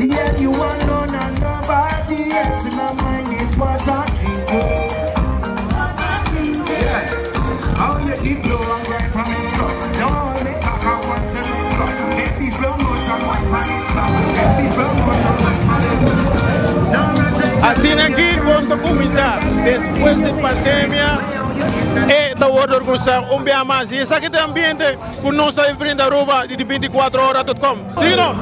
Me and you alone and nobody else in my mind is what I think of. Yeah. How you keep low and grind for me so. Don't hold me back, I want to let go. Let me slow motion, wine for me slow. Let me slow motion, wine for me slow. Now I say Asina aki nos ta cuminsa despues di pandemia e ta wordo organisa un bia mas y esaki ta e ambiente cu nos ta brinda Aruba di 24 ora.com. Sigui nos!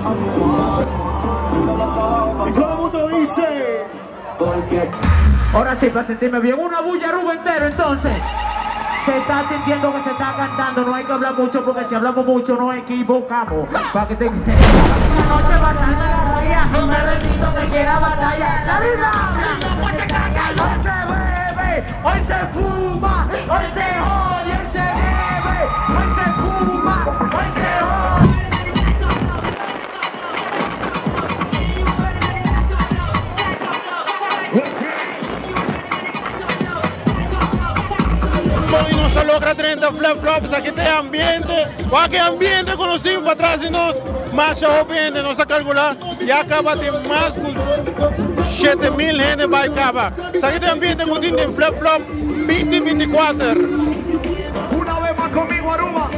Y todo el mundo dice. Porque ahora sí, para sentirme bien, una bulla Aruba entero entonces. Se está sintiendo que se está cantando, no hay que hablar mucho porque si hablamos mucho nos equivocamos. Pa' que te... Una noche pasando la raya, un bebecito que quiera batalla. ¡La vida! Hoy se bebe, hoy se fuma, hoy se oye, hoy se bebe, hoy se fuma, hoy se oye. Hoy nos a logra 30 flip flops, aki ta e ambiente. Wak e ambiente cu nos tin patras di nos. Masha hopi hende nos a calcula ya caba tin mas cu 7000 hende bay caba. Esaki ta e ambiente cu tin den flip flop 2024. Una vez mas conmigo Aruba.